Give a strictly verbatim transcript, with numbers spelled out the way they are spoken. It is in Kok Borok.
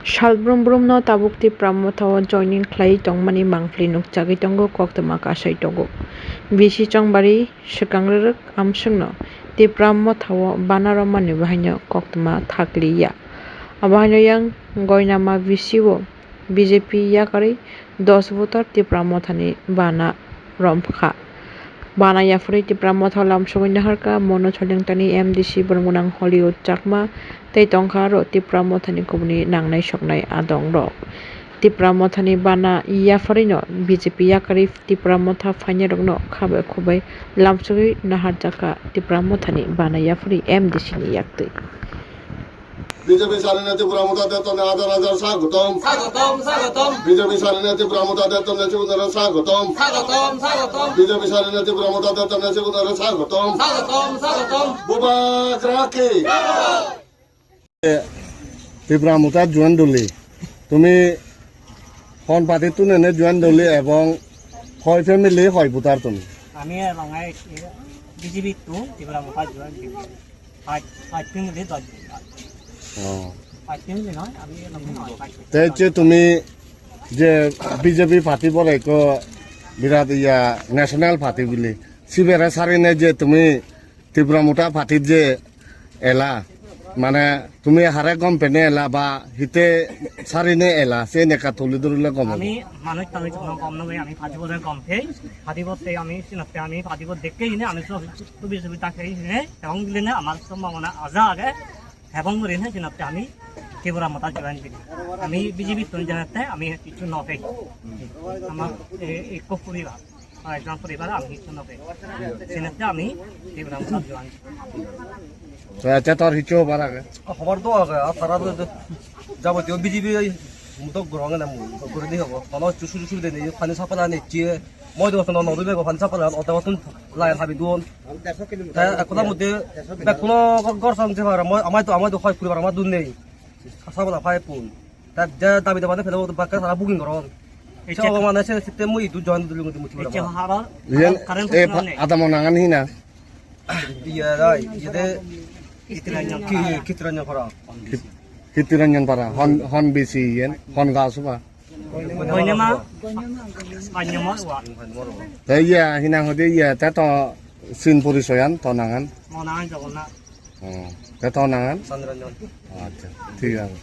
Salbrum brumno tabuk Tipra Mothao joining khlai tongmani mangpli nukjagwi tongo, koktwma kasai tongo. B C Chongbari swkang rwrwk amswkno Tipra Mothao bana romani bahaino koktwma thakliya. Abo haino yang Goinama B C o B J P yakarwi dos voter Tipra Mothani bana romkha. Bana yaphari Tipra Motha lamsogwi naharkha, mono solengtani M D C boromgwnang Hollywood Chakma tei tongkha aro Tipra Mothani kubuni nangnai soknai adongrok. Tipra Mothani bana yapharino B J P yakarwi Tipra Motha phainairokno khabai khubai lamsogwi naharjakha Tipra Mothani bana yaphari M D C ni yaktwi. B J P sarina Tipra Motha Detone hajar hajar swagotom. Swagotom, swagotom. B J P sarina Tipra Motha Detone sugunore swagotom. Swagotom, swagotom. B J P sarina Tipra Motha Detone sugunore swagotom. Swagotom, swagotom. Bubagra ki. Tipra Motha join doli. Tumi hon party tune ne join doli ebong hoi family hoi voter tumi? আমি লঙাই BJP two Tripura মতা জোৱান দিম। পাঁচ পাঁচ ফেমিলি দশ জন। Oh. পাঁচ ফেমিলি নহয়, আমি লঙাই পাঁচ family. Te je tumi je B J P party bole ko birat iya national party bili. Sibere sarine je tumi Tipra Motha party je ela, mane tumi hare company ela ba hite sarine ela, se neka tuli durule gom. আমি মানুষ তো আমি যখন কম না ভাই, আমি ফাঁসি বোধহয় কম খেয়ে, ফাঁসি বোধ থেকে আমি চিনাতে আমি ফাঁসি বোধ দেখতেই না, আমি সব সুবিধা সুবিধা খেয়ে নিয়ে এবং দিলে না আমার সম্ভাবনা আজা আগে এবং করে না চিনাতে আমি ত্রিপুরা মতা জয়েন করি। আমি বিজেপি তো জানাতে আমি কিছু না পেয়ে আমার এক পরিবার। Ekjon poribar ami hissu no pei. Senotte ami Tripura Motha join. Te, te tor hissu hobar age? Hobar do age, ar tara do jabotio B J P mudok gorong na mu, gori di hobo. Hono chu suru suru de ni pani sapala ni chi, moi do no no be pani sapala, o do tun lai habi don. Te ekla mudde bekkuno gor song je bar, moi amai to amai to hoi poribar amar dun nei. Sapala phai pun. Ta je dabi dabi phelo bakka sara booking goron. Eche. Sa mane se sitte mui idu join dulu ngi muti. Eche haro. Yen current e supply nei. Adamo nangan hina. Iya dai, iya de. Kitiranjan ki para. Kitiranjan para. Hon hon bisi yen, hon ga suba. Koinema. Koinema wa. Te iya hina hode iya te to sin porisoyan to nangan. Mo nangan jogona. Oh, te to nangan? Chandranjan. Acha, thik age.